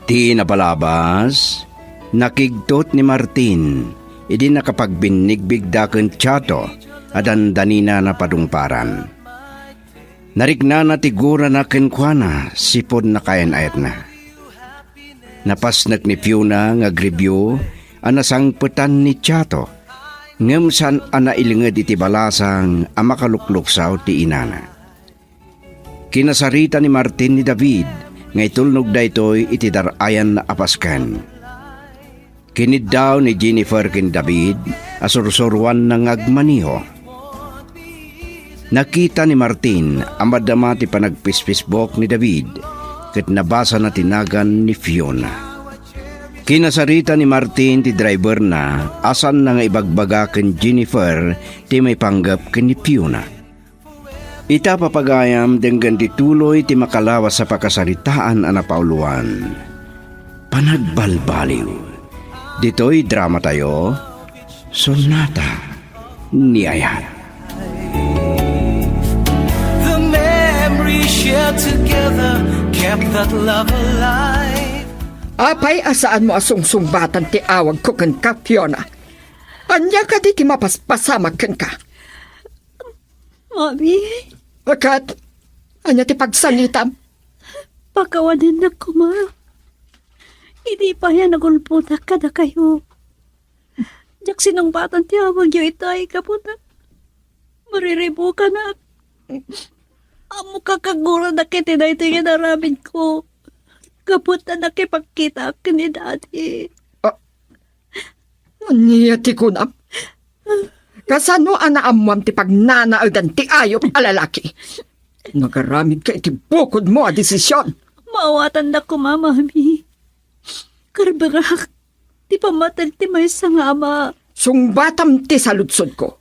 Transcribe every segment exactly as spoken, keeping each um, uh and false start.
Ti napalabas, nakigtot ni Martin idi nakapagbinnigbiggida ken Chato a dandaninana padungparan. Nariknana ti gurana kenkuana sipud nakayan-ayatna. Napasnek ni Fiona nga agribyo a nasangpetan ni Chato, ngem saan a nailnged iti balasang a makalukluksaw ti inana. Kinasarita ni Martin ni David nga itulnog daytoy iti dar-ayanna a pasken. Kiniddaw ni Jennifer ken David a sursuroanna nga agmaneho. Nakita ni Martin a madama ti panagpispisbok ni David ket nabasana ti nagan ni Fiona. Kinasarita ni Martin ti driverna a saanna nga ibagbaga ken Jennifer ti maipanggep ken ni Fiona. Ita, papagayam, denggen ti tuloy ti makalawas a pakasaritaan a napauluan. Panagbalbaliw. Ditoy dramatayo, Sonata ni Ayat. The memory shared together kept that love alive. Apay a saanmo a sungsungbatan ti awagko kenka, Fiona? Ania kadi ti mapaspasamak kenka? Mami? Ket, ania ti pagsangitam? Pakawanennak koma. Idi pay a nagulpotak kadakayo, diak sinungbatan ti awagyo itay gapu ta mariribukanak. Ammok a kaguradak iti daytoy nga inaramidko gapu ta nakipagkitaak ken ni Daddy. Ah, ania ti kunam? Kasano a naammoam ti pagnanaedan ti ayup a lalaki? Nagaramidka iti bukodmo a desisyon. Maawatandak koma, Mami. Karbarak ti pammateg ti maysa nga ama. Sungbatam ti saludsodko.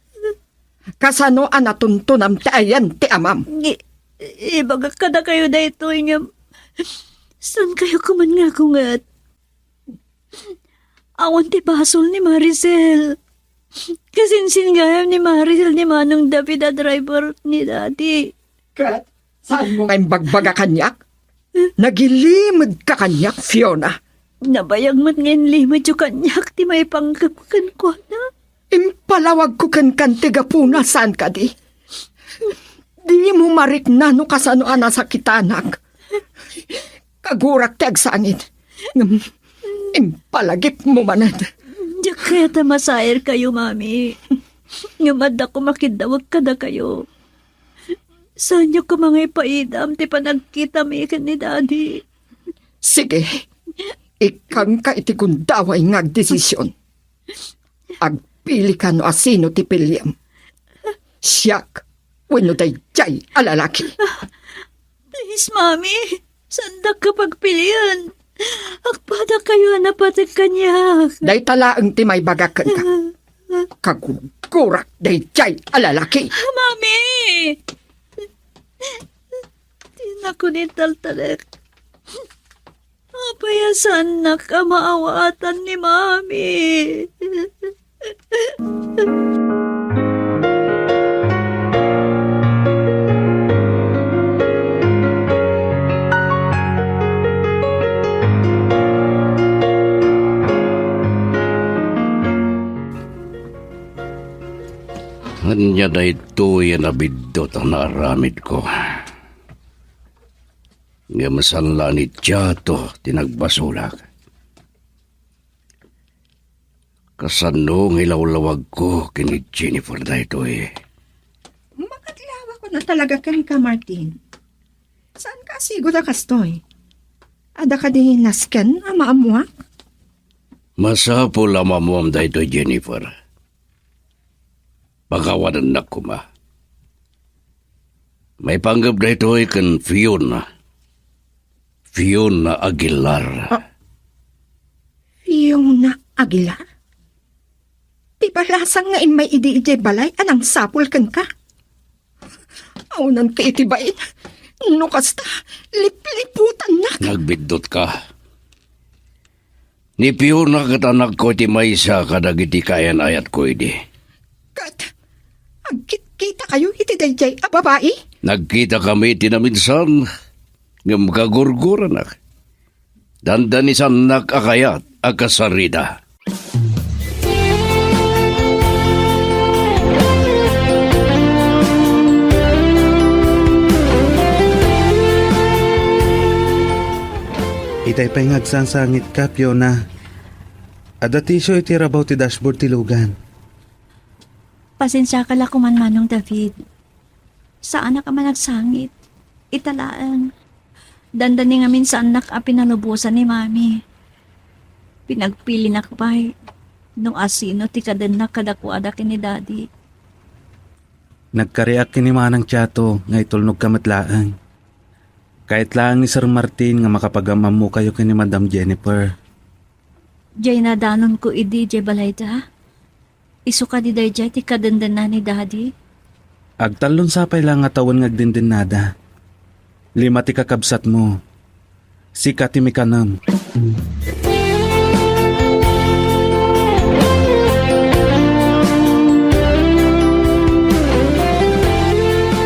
Kasano a natuntonam ti ayan ti amam? I-, ibagak kadakayo daytoy ngem saankayo koman nga agunget. Awan ti basol ni Maricel. Kasinsin gayam ni Maricel ni Manong David a driver ni Daddy. Ket saanmo nga imbagbaga kaniak? Nagilimedka kaniak, Fiona. Nabayag met nga inlimedyo kaniak ti maipanggep kenkuana. Impalawagko kenka ti gapuna, saan kadi? Dimo marikna no kasano a nasakitanak. Kagurak ti agsangit. Ngem impalagipmo manen. Diak kayat a masairkayo, Mami. Ngem adda koma kiddawek kadakayo. Saanyo koma nga ipaidam ti panagkitami ken ni Daddy. Sige, ikkanka iti gundaway nga agdesisyon. Agpilika no asino ti piliem. Siak wenno daydiay a lalaki. Please, Mami. Saandak a pagpilian. Agpadakayo a napateg kaniak. Dayta laeng ti maibagak kenka. Kagurgurak daydiay a lalaki. Mami! Dinakon intaltalek. Apay a saannak a maawatan ni Mami? Ania daytoy a nabiddut a naaramidko? Ngem saan la ni Chato ti nagbasolak. Kasano nga ilawlawagko ken ni Jennifer daytoy? Makadlawakon a talaga kenka, Martin. Saanka a siguro a kastoy? Adda kadi nasken a maammoak? Masapul a maammoam daytoy, Jennifer. Pakawanennak koma. Maipanggep daytoy ken Fiona. Fiona Aguilar. Ah, Fiona Aguilar? Ti balasang nga immay idi idiay balay a nangsapul kenka? Awanan ti iti bain. No kasta, lipliputannak. Nagbiddutka. Ni Fiona ket anakko ti maysa kadagiti kaayan-ayatko idi. Ket agkitkitakayo iti daydiay a babai? Nagkitakami iti naminsan, ngem kagurguranak. dandanisannak a kayat a kasarita. Itay pay nga agsansangitka, Fiona. Adda tissue iti rabaw ti dashboard ti lugan. Pasensiaka la koman, Manong David. Saanak a managsangit. Ita laeng. Dandani ngamin saannak a pinalubosan ni Mami. Pinagpilinak pay no asino ti kadennak kadakuada ken ni Daddy. Nagkariak ken ni Manang Chato nga itulnogka met laeng. Kayat laeng ni Sir Martin nga makapagam-ammokayo ken ni Madam Jennifer. Diay nadanonko idi diay balayda. Isu kadi daydiay ti kadendenna ni Daddy? Agtallon sa pay la nga tawen nga agdendennada. Lima ti kakabsatmo. Sika ti mikanem.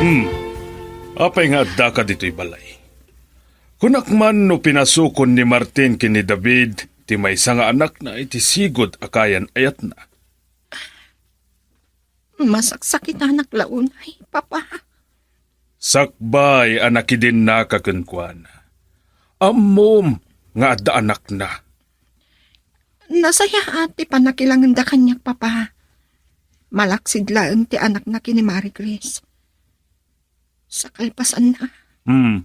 Hmm. Apay nga addaka ditoy balay? Kunak man no pinasukon ni Martin ken ni David ti maysa nga anakna iti sigud a kayan-ayatna. Masaksakitanak la unay, Papa. Sakbay a nakidinnaka kenkuana. Ammom nga adda anakna. Nasayaat ti pannakilangenda kaniak, Papa. Malaksid laeng ti anakna ken ni Marie Grace. Sa kalpasanna. Hmm.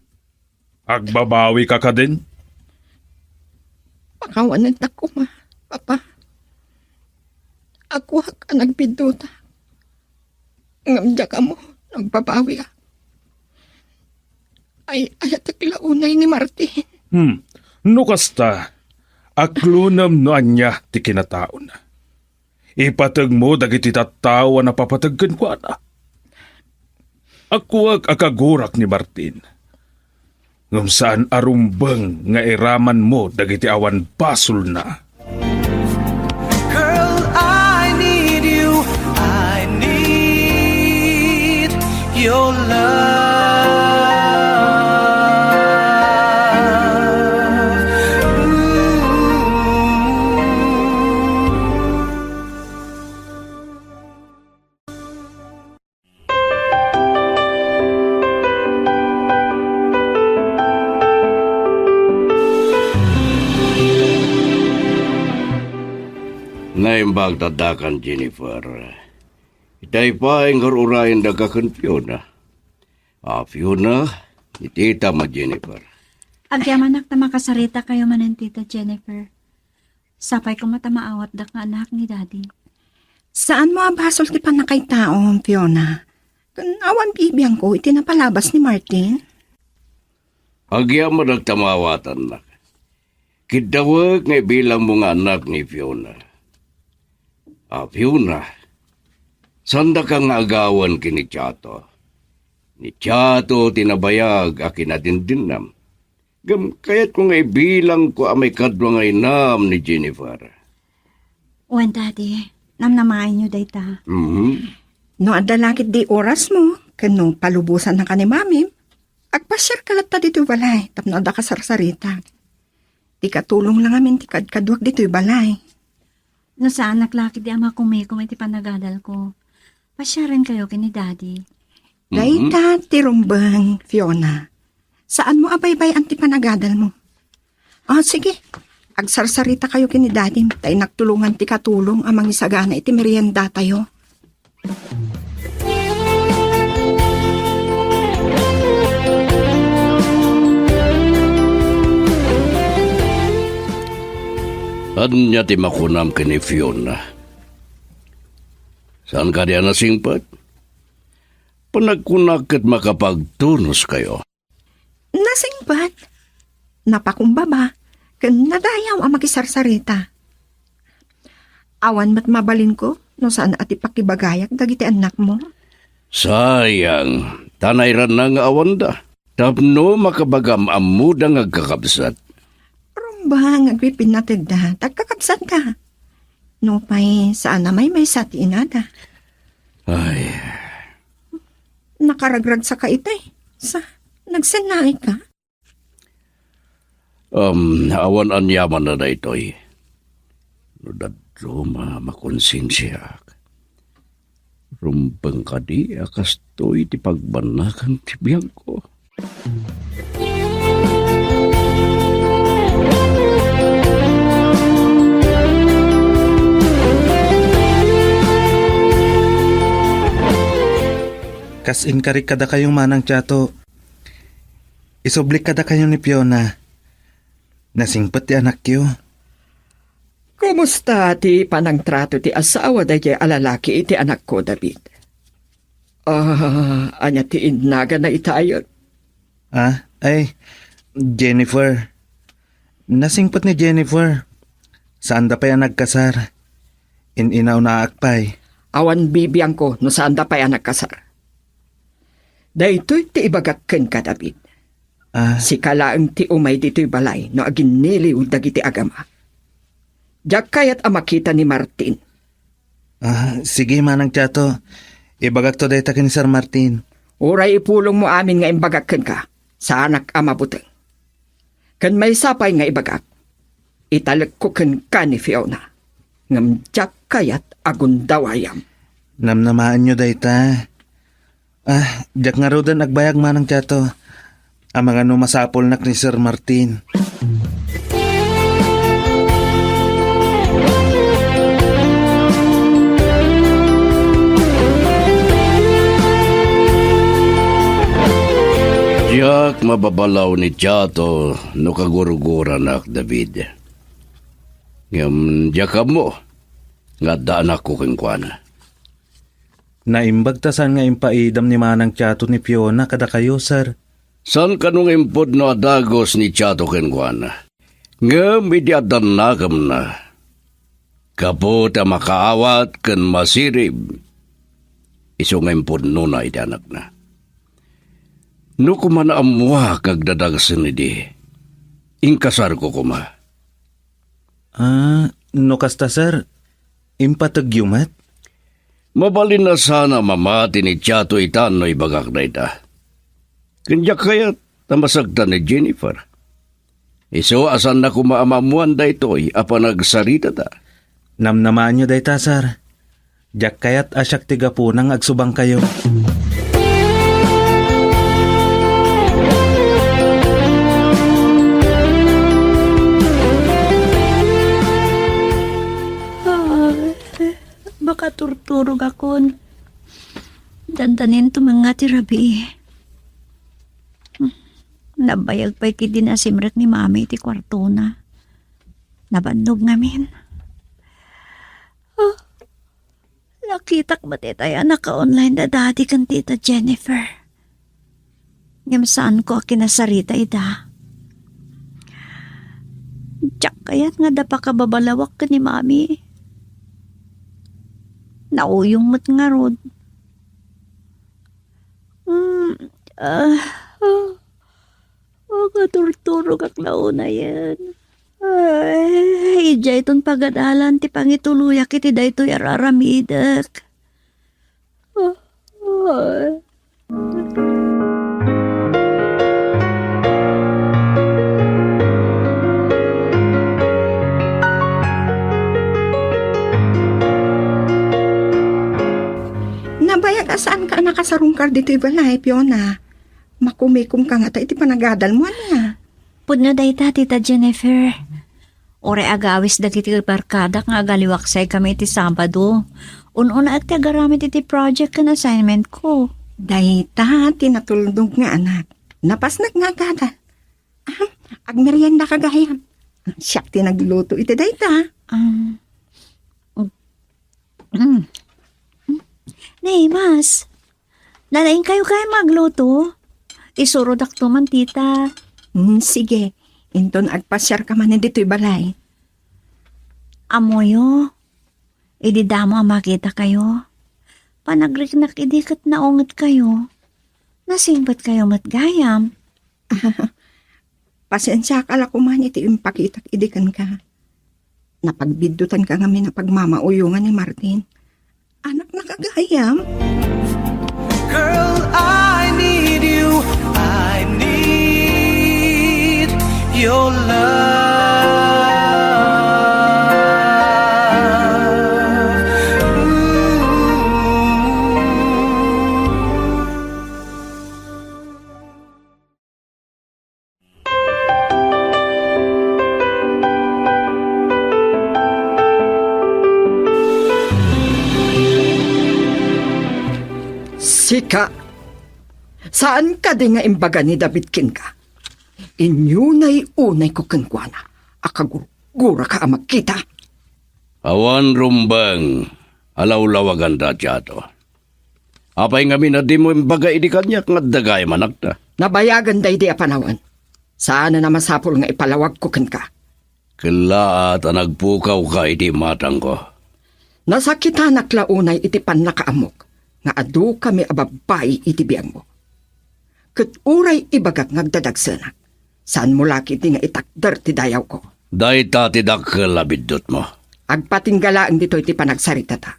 Agbabawika kadin? Pakawanendak koma, Papa. Agkuak a nagbidduta. Ngem diak ammo no agbabawiak. Ay-ayatek la unay ni Martin. Hmm. No kasta, aklonem no ania ti kinataona. Ipategmo dagiti tattao a napapateg kenkuana. Agkuak a kagurak ni Martin. Ngem saan a rumbeng nga iramanmo dagiti awan basolna. Girl, I need you. I need your love. Naimbag taddakan, Jennifer. Itay pay nga ur-urayendaka ken Fiona. A, Fiona, ni tita met Jennifer. Agyamanak ta makasarita kayo manen, Tita Jennifer. Sapay koma ta maawatdak nga anak ni Daddy. Saanmo a basol ti pannakaitaom, Fiona. Ken awan bibiangko iti napalabas ni Martin. Agyamanak ta maawatannak. Kiddawek nga ibilangmo nga anak ni Fiona. A, Fiona, saandaka nga agawan ken ni Chato. Ni Chato ti nabayag a kinadindinnam. Ngem kayatko nga ibilangko a maikadua nga inam ni Jennifer. Wen, Daddy, namnamaenyo dayta. Mhm. No adda la ketdi orasmo, ken no palubosannaka ni Mamim, agpasiarka latta ditoy balay tapno adda kasarsarita. Ti katulong la ngamin ti kadkaduak ditoy balay. No saanak la ketdi a makumikom iti panagadalko, pasiarenkayo ken ni Daddy. Mhm. Dayta ti rumbeng, Fiona. Saanmo a baybay-an ti panagadalmo. Ah, sige. Agsarsarita kayo ken ni Dadim, ta innak tulongan ti katulong a mangisagana iti meriendatayo. Ania ti makunam ken ni Fiona? Saan kadi a nasingpet? Panagkunak ket makapagtunoskayo. Nasingpet, napakumbaba, ken nadayaw a makisarsarita. Awan met mabalinko no saan a ti pakibagayak dagiti annakmo. Sayang, ta nairanna nga awanda. Tapno makabagam ammoda nga agkakabsat. Rumbeng nga agpipinnategda, ta agkakabsatda. Nupay saan a maymaysa ti inada. Ay. Nakaragragsaka itay. Sa, nagsennaayka? Um, awan aniamanna daytoy. No dadduma, makonsensiaak. Rumbeng kadi a kastoy ti pagbannakan ti biagko. Kas inkarik kadakayo, Manang Chato, isublik kadakayo ni Fiona. Nasingpet ti anakyo. Kumusta ti panangtrato ti asawa daydiay a lalaki iti anakko, David? Ah, ania ti innagana itayon? Ah, ay, Jennifer. Nasingpet ni Jennifer. Saanda pay a nagkasar. In-inaunaak pay. Awan bibiangko no saanda pay a nagkasar. Daytoy ti ibagak kenka, David. Ah. Sika laeng ti umay ditoy balay no aginniliw dagiti agama. Diak kayat a makita ni Martin. Ah, sige, Manang Chato. Ibagakto dayta ken ni Sir Martin. Uray ipulongmo amin nga imbagak kenka, saanak a mabuteng. Ken maysa pay nga ibagak, italekko kenka ni Fiona. Ngem diak kayat a gundawayam. Namnamaenyo dayta. Ah, diak ngaruden agbayag, Manang Chato. Amangan no masapulnak ni Sir Martin. Diak mababalaw ni Chato no kagurguranak, David. Ngem diak ammo nga adda anakko kenkuana. Naimbag ta saan nga impaidam ni Manang Chato ni Fiona kadakayo, sir. Saan kano nga impudno a dagus ni Chato kenkuana. Ngem idi adda nakemna, gapu ta makaawat ken masirib, isu nga impudnona iti anakna. No koma naammoak nga agdadagsen idi, inkasarko koma. Ah, no kasta, sir, impategyo met? Mabalin a saan a mamati ni Chato itan no ibagak dayta. Ken diak kayat a masagtan ni Jennifer. Isu a saanna koma a maammoan daytoy a panagsaritata. Namnamaenyo dayta, sir. Diak kayat a siak ti gapuna nga agsubangkayo. Ay, makaturturogakon. Dandanin tumengnga ti rabii. Nabayag pay ketdi nasimrek ni Mami iti kuartona. Nabannog ngamin. Ah, nakitak met itay a naka-online da Daddy ken Tita Jennifer. Ngem saanko a kinasarita ida. Diak kayat nga adda pakababalawak ken ni Mami. Nauyong met ngarud. Hmm, ah, ah. Makaturturogak la unayen. Ay, idiayton pagadalan ti pangituloyak iti daytoy a raramidek. Ah, ah. Nabayag a saanka a nakasarungkar ditoy balay, Fiona. Makumikomka ngata iti panagadalmo, ania? Pudno dayta, Tita Jennifer. Uray agawis dagiti barkadak nga agaliwaksaykami iti Sabado. Un-unaek ti agaramid iti project ken assignment ko. Dayta ti natulnog nga anak. Napasnek nga agadal. Ahem, agmeriendaka gayam. Siak ti nagluto iti dayta. Um, mm. Nay, Mas, nalaingkayo gayam agluto? Isurodakto man, tita. Hmm, sige. Inton agpasiarka manen ditoy balay. Ammoyo, idi damo a makitakayo, panagriknak idi ket naungetkayo. Nasingpetkayo met gayam. Pasensiaka la koman iti impakitak idi kenka. Napagbiddutanka ngamin a pagmamauyongan ni Martin. Anaknak a gayam? Girl, I need you. I need your love. Ika, saan kadi nga imbaga ni David kenka? Inyunay-unayko kenkuana a kagurguraka a magkita. Awan rumbeng a lawlawaganda, Tiato. Apay ngamin a dimo imbaga idi kaniak nga adda gayam anakta? Nabayagan daydi a panawen. Saanen a masapul nga ipalawagko kenka. Kellaat a nagpukawka iti imatangko. Nasakitanak la unay iti pannakaammok nga adu kami a babbai iti biagmo. Ket uray ibagak nga agdadagsenak, saanmo la ketdi nga itakder ti dayawko. Dayta ti dakkel a biddutmo. Agpatingga laeng ditoy ti panagsaritata.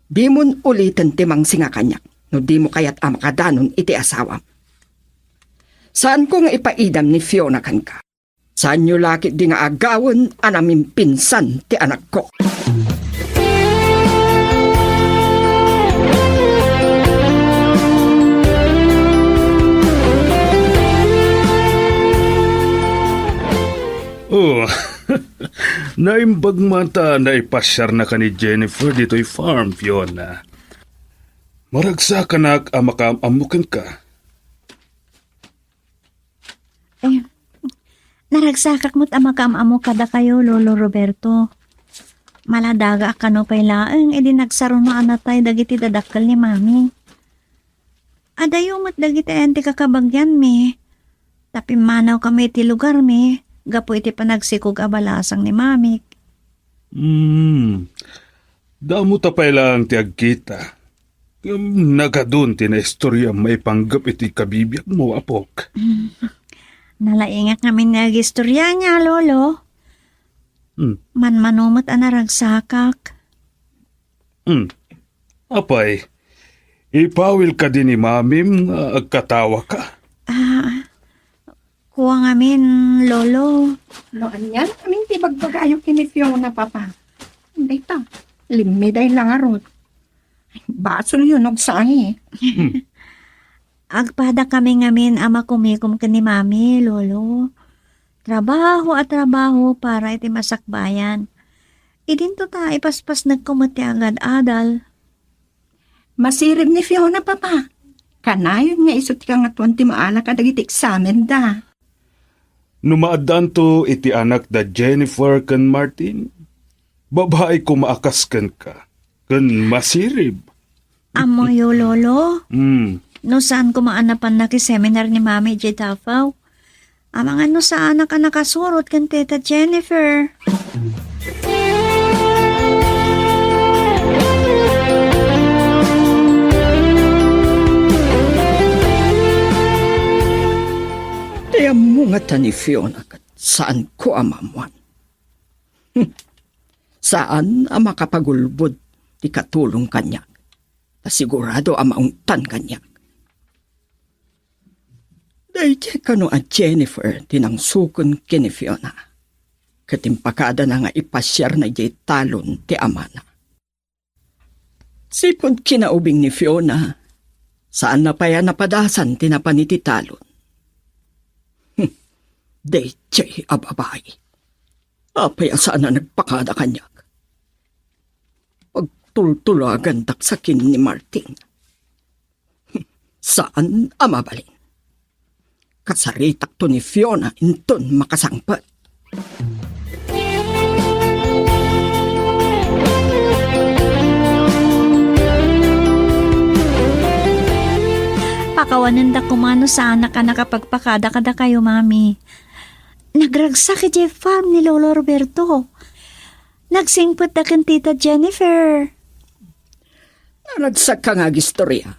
Dimon uliten ti mangsinga kaniak no dimo kayat a makadanon iti asawam. Saanko nga ipaidam ni Fiona kenka. Saanyo la ketdi nga agawen a namimpinsan ti anakko. Oh, naimbag man ta naipasiarnaka ni Jennifer ditoy farm, Fiona. Maragsakanak a makaam-ammo kenka. Eh, naragsakak met a makaam-ammo kadakayo, Lolo Roberto. Maladaga a kano pay laeng idi nagsaruno a natay dagiti dadakkel ni Mami. Adayo met dagiti ayan ti kakabagianmi. Ta pimmanaw kami iti lugarmi gapu iti panagsikog a balasang ni Mamik. Hmm. Damo ta pay laeng ti agkita. Ngem nagadun ti naistoriam maipanggep iti kabibiagmo, apok. Mm. Nalaingak ngamin nga agistoria niya, Lolo. Hmm. Manmano met a naragsakak. Hmm. Apay, ipawil kadi ni Mamim nga agkatawaka? Ah, kua ngamin, Lolo. No anian amin ti bagbagayo ken ni Fiona, Papa? Dayta, limmiday la ngarud. Basolyo no agsangi. Hmm. Agpada kami ngamin a makumikom ken ni Mami, Lolo. Trabaho a trabaho para iti masakbayan. Idinto ta ipaspasnekko met ti agad-adal. Masirib ni Fiona, Papa. Kanayon nga isu ti Kangatoan ti maala kadagiti eksamenda. No maaddanto iti anak da Jennifer ken Martin, babai koma a kas kenka, ken masirib. Ammoyo, Lolo? Hmm. No saan koma a napan nakiseminar ni Mami idiay Davao, amangan no saanak a nakasurot ken Tita Jennifer. Ti ammo ngata ni Fiona ket saanko a maammuan. Hmm. Saan a makapagulbod ti katulong kaniak. Ta sigurado a maungtan kaniak. Daydiay kano a Jennifer ti nangsuken ken ni Fiona. Ket impakadana nga ipasiarna idiay talon ti amana. Sipud kinaubing ni Fiona, saanna pay a napadasan ti napan iti talon. Hmm, daydiay a babai. Apay a saan a nagpakada kaniak? Pagtultulagandak sa ken ni Martin. Saan a mabalin. Kasaritakto ni Fiona inton makasangpet. Pakawanenda koma no saanak a nakapagpakada kadakayo, Mami. Nagragsak idiay farm ni Lolo Roberto. Nagsingpetda ken Tita Jennifer. Naragsak ka nga agistorya.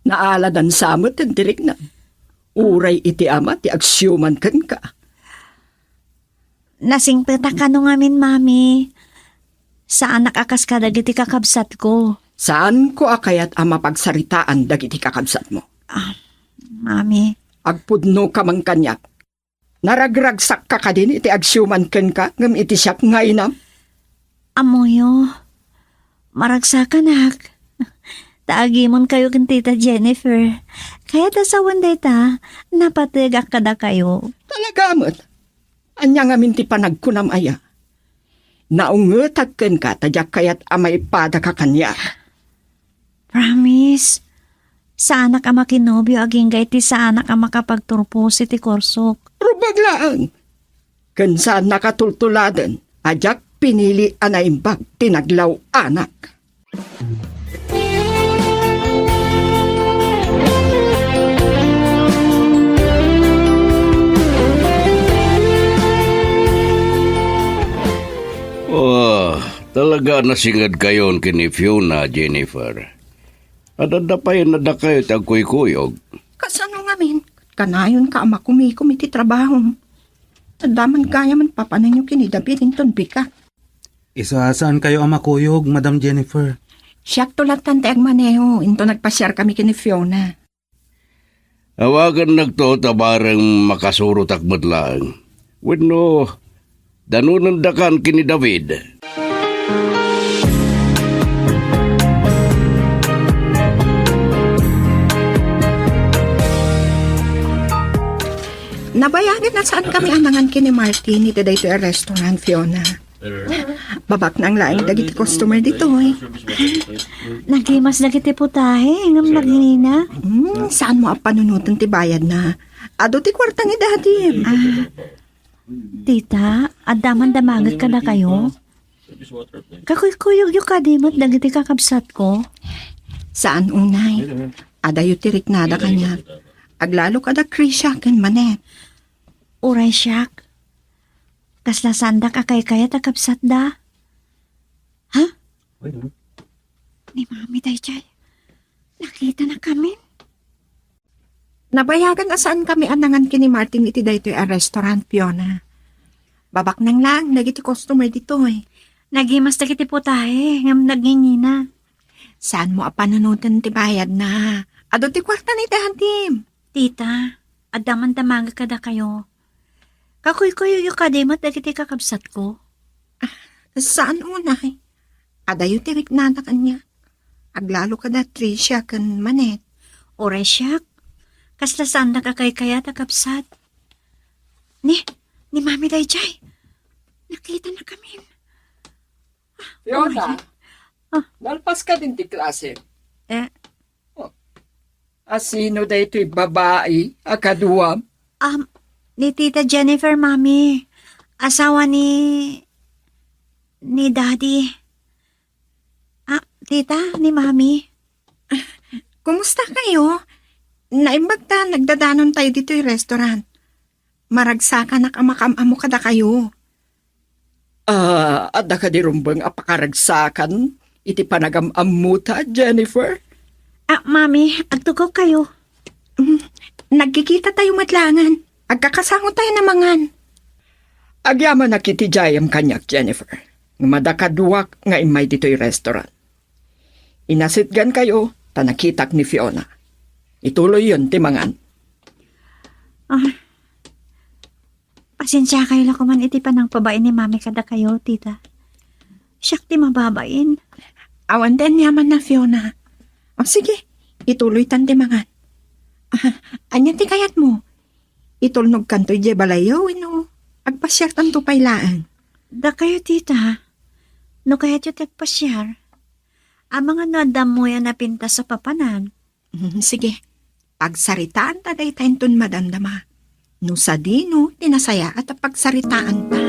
Naaladan sa met ti rikna. Uray iti ama ti agsiuman kenka. Nasingpetak kano ngamin, Mami. Saanak a kas kadagiti kakabsatko. Saanko a kayat a mapagsaritaan dagiti kakabsatmo. Ah, Mami. Agpudno ka man kaniak. Naragragsakka kadin iti agsiuman kenka ngem iti siak nga inam? Ammoyo, maragsakanak. Ta agimonkayo ken Tita Jennifer. Kayat a sawen dayta, napategak kadakayo. Talaga met? Ania ngamin ti panagkunam aya? Naungetak kenka ta diak kayat a maipadaka kaniak. Promise, saanak a makinobio agingga iti saanak a makapagturpos iti kursok. Rumbeng laeng. Ken saannak a tultuladen a diak pinili a naimbag ti naglaw-anak. Oh, talaga a nasingedkayon ken ni Fiona, Jennifer. Adda pay nadakayo ti agkuykuyog. Kasano ngamin? Kanayonka a makumikom iti trabahom. Adda man gayam a papananyo ken ni David inton bigat. Isu a saankayo a makuyog, Madam Jennifer. Siakto lattan ti agmaneho, inton nagpasiarkami ken ni Fiona. Awagannakto ta bareng makasurotak met laeng. Wenno, danonendakan ken ni David. Nabayagen a saankami a nangan ken ni Martin iti daytoy a restaurant, Fiona. Babaknang laeng dagiti customer ditoy. Nagimas dagiti putahe ngem nagingina. Hmm, saanmo a panunoten ti bayadna? Adu ti kuarta ni Daddy. Ah, tita, adda man damagek kadakayo? Kakuykuyogyo kadi met dagiti kakabsatko? Saan unay. Adayo ti riknada kaniak. Aglalo kada Krisha ken Manette. Uray siak. Kasla saandak a kaykayat a kabsatda. Ha? Ni Mami daydiay. Nakitanakamin. Nabayagen a saankami a nangan ken ni Martin iti daytoy a restaurant, Fiona. Babaknang laeng dagiti customer ditoy. Nagimas dagiti putahe ngem nagingina. Saanmo a panunoten ti bayadna? Adu ti kuarta ni Daddy. Tita, adda man damagek kadakayo. Kakuykuyogyo kadi met dagiti kakabsatko? Ah, saan unay. Adayo ti riknada kaniak. Aglalo kada Tricia ken Manette. Uray siak, kasla saandak a kaykayat a kabsat. Ni, ni Mami daydiay. Nakitanakamin. Fiona, ah, nalpas ka din ti klase? Eh, Oh. Asino daytoy babai a kaduam? Um, ni Tita Jennifer, Mami. Asawa ni, ni Daddy. Ah, Tita, ni Mami. Kumusta kayo? Naimbag ta nagdadanon tayo ditoy restaurant. Maragsakanak a makaam-ammo kadakayo. Ah, adda kadi rumbeng a pakaragsakan iti panagam-ammota, Jennifer? Ah, Mami, agtugaw kayo. Mm, nagkikita tayo met laengen. Agkakasango tayo a mangan. Agyamanak iti dayem kaniak, Jennifer. Ngem adda kaduak nga immay ditoy restaurant. Inasitgan kayo, ta nakitak ni Fiona. Ituloyyon ti mangan. Ah, pasensia kayo la koman iti panangpabain ni Mami kadakayo, Tita. Siak ti mababain. Awan ti aniamanna, Fiona. O sige, ituloytan ti mangan. Ah, ania ti kayatmo? Itulnogkanto idiay balayyo wenno agpasiartanto pay laeng? Dakayo, Tita. No kayatyo ti agpasiar, amangan no adda ammoyo a napintas a papanan. Mm, sige. Pagsaritaanta dayta inton madamdama. No sadino ti nasayaat a pagsaritaanta.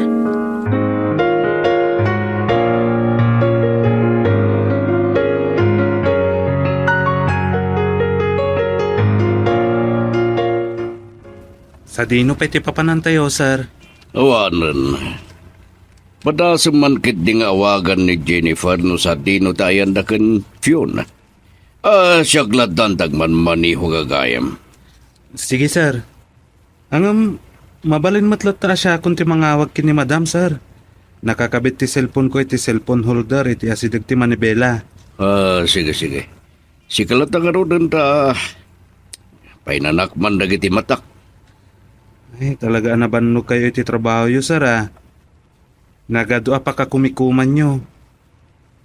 Sadino pay ti papanantayo, sir? Awanen. Padasem man ketdi nga awagan ni Jennifer no sadino ti ayanda ken Fiona. Ah, siak lattan ti agmanmaneho, gagayem. Sige, sir. Ngem, mabalin met latta a siakon ti mangawag ken ni Madam, sir. Nakakabit ti cellphone ko iti cellphone holder iti asideg ti manibela. Ah, sige, sige. Sika latta ngaruden ta painanak man dagiti matak. Ay, talaga a nabannog kayo iti trabaho yo, sir, ah. Nagadu a pakakumikumanyo.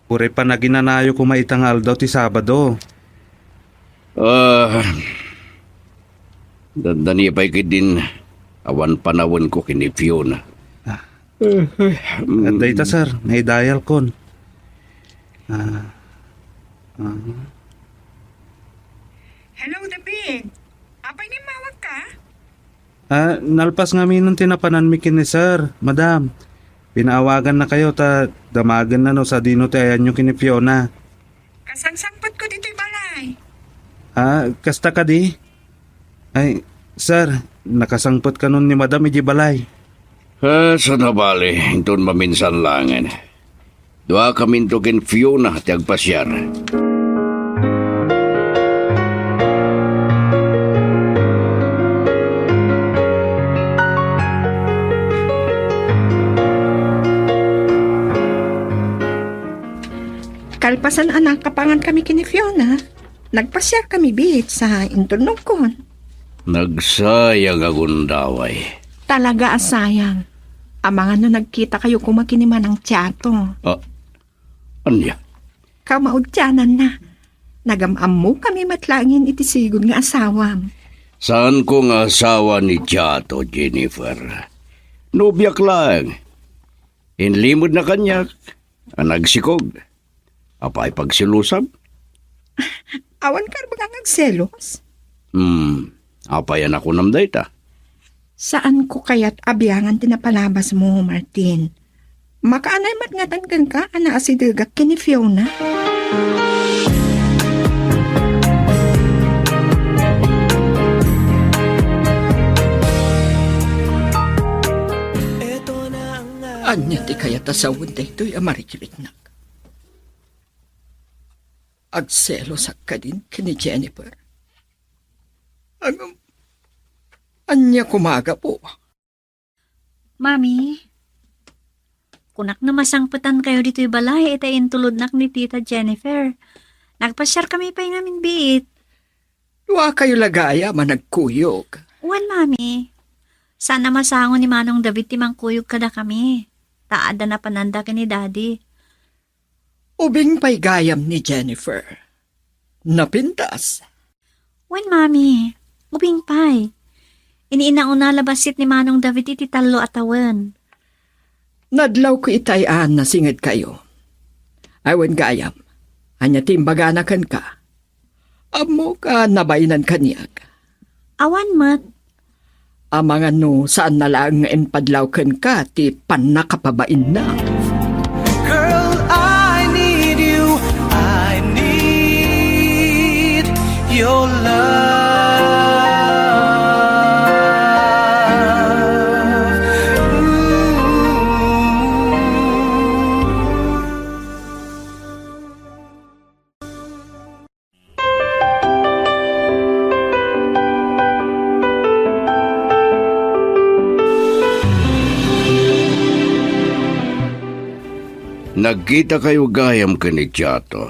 Uray panaginanayo koma ita nga aldaw ti Sabado. Ah, dandani pay ketdin awan panawenko ken ni Fiona. Ah. Eh, eh, mm. Adda ita, sir. Naidayalkon. Ah. Ah. Hello, David. Apay, immawagka? Ah, nalpas ngamin ti napananmi ken ni Sir, Madam. Pinaawagannakayo ta damagenna no sadino ti ayanyo ken ni Fiona. Kasangsangpetko ditoy balay. Ah, kasta kadi? Ay, Sir, nakasangpet kanon ni Madam idiay balay. Ah, saan a bale, inton maminsan laengen. Duakaminto ken Fiona ti agpasiar. Kalpasan a nakapangan kami ken ni Fiona, nagpasiar kami biit sa intulnogkon. Nagsayang a gundaway. Talaga a sayang. Amangan no nagkitakayo koma ken ni Manang Tiato. Ah, ania? Kamaudiananna. Nagam-ammo kami met laengen iti sigud nga asawam. Saanko nga asawa ni Tiato, Jennifer. Nobiak laeng. Inlimedna kaniak a nagsikog. Apay pagselusam? Awan karbeng nga agselos? Hmm, apay a nakunam dayta? Saanko kayat a biangan ti napalabasmo, Martin. Makaanay met ngaten kenka a naasidegak ken ni Fiona. Ania ti kayat a sawen daytoy a marikiriknak? Agselosak kadin ken ni Jennifer? Ngem, ania koma a gapu? Mami, kunak no masangpetankayo ditoy balay ita intulodnak ni Tita Jennifer. Nagpasiarkami pay ngamin biit. Duakayo la gayam a nagkuyog. Wen, Mami. Saan a masango ni Manong David ti mangkuyog kadakami. Ta adda napananda ken ni Daddy. Ubing pay gayam ni Jennifer. Napintas. Wen, Mami. Ubing pay. Iniinauna la bassit ni Manong David iti tallo a tawen. Nadlawko itay a nasingedkayo. Ay wen gayam, ania ti imbagana kenka? Ammok a nabainan kaniak. Awan met. Amangan no saanna laeng nga impadlaw kenka ti pannakapabainna. Girl, I need you. I need your love. Ooh. Nagkitakayo gayam ken ni Chato.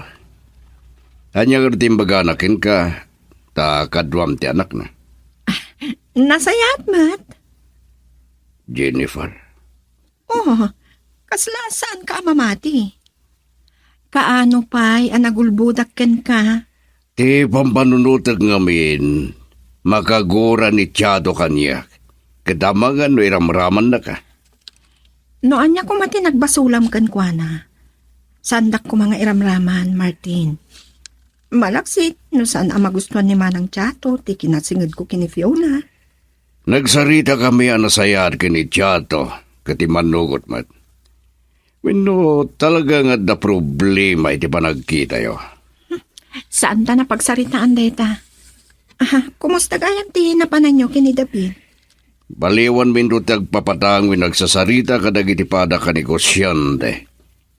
Ania ngarud ti imbagana kenka ta kaduam ti anakna? Nasayaat met. Jennifer. Oh, kasla saanka a mamati? Kaano pay a nagulbodak kenka? Ti pampanunotek ngamin, makagura ni Tiado kaniak, ket amangan no iramramannaka. No ania koma ti nagbasolam kenkuana, saandak koma nga iramraman, Martin. Malaksid no saan a magustuan ni Manang Tiato ti kinasingedko ken ni Fiona. Nagsaritakami a nasayaat ken ni Tiato ket immanugot met. Wenno talaga nga adda problema iti panagkitayo? Saanta a pagsaritaan dayta. Aha, kumusta gayam ti napananyo ken ni David? Baliwanmi ti agpapatang wenno agsasarita kadagiti pada a negosiante.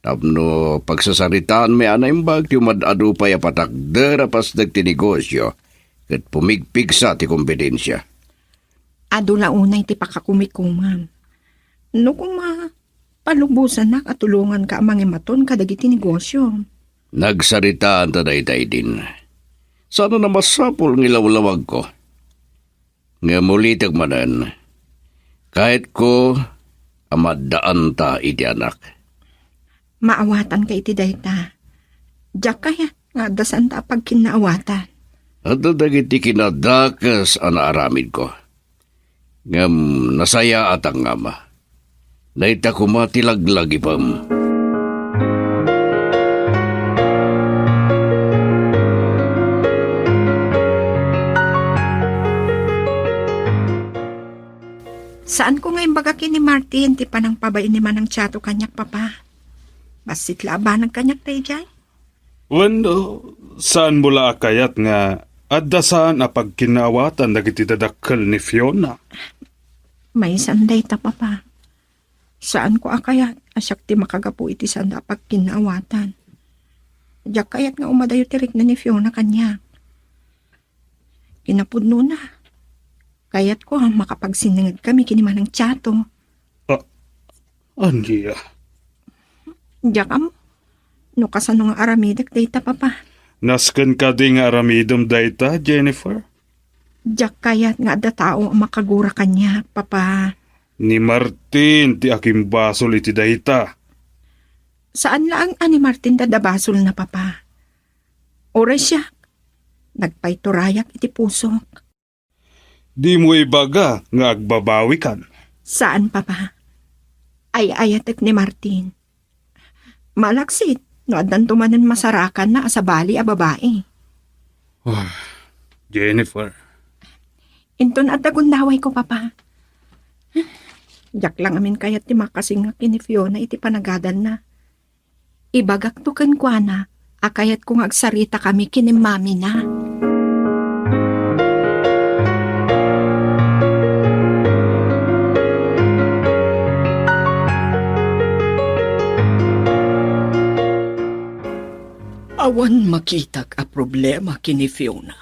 Tapno pagsasaritaanmi a naimbag ti umad-adu pay a patakder a pasdek ti negosio ket pumigpigsa ti kompetensia. Adu la unay ti pakakumikomam. No koma, palubosannak a tulonganka a mangimaton kadagiti negosio. Nagsaritaanta dayta idin. Saan a masapul nga ilawlawagko. Ngem ulitek manen, kayatko a maddaanta iti anak. Maawatanka iti dayta. Diak kayat nga adda saanta a pagkinnaawatan. Adda dagiti kinadakes a naaramidko. Ngem nasayaatak nga ama. Dayta koma ti laglagipem. Saanko nga imbaga ken ni Martin ti panangpabain ni Manang Chato kaniak, Papa. Bassit la a banag kaniak daydiay. Wenno, saanmo la a kayat nga adda saan a pagkinnaawatan dagiti dadakkel ni Fiona? Maysan dayta, Papa. Saanko a kayat a siak ti makagapu iti sanda a pagkinnaawatan. Diak kayat nga umadayo ti rikna ni Fiona kaniak. Kinapudnona, kayatko a makapagsinnangedkami ken ni Manang Chato. Ah, ania? Diak ammo no kasano nga aramidek dayta, Papa. Nasken kadi nga aramidem dayta, Jennifer? Diak kayat nga adda tao a makagura kaniak, Papa. Ni Martin ti akimbasol iti dayta. Saan laeng a ni Martin ti adda basolna, Papa. Uray siak, nagpaiturayak iti pusok. Dimo ibaga nga agbabawikan? Saan, Papa. Ay-ayatek ni Martin. Malaksid no addanto manen masarakanna a sabali a babai. Ah, Jennifer. Inton adda gundawayko, Papa. Diak la ngamin kayat ti makasingak ken ni Fiona iti panagadalna. Ibagakto kenkuana a kayatko nga agsaritakami ken ni mamina. Awan makitak a problema ken ni Fiona.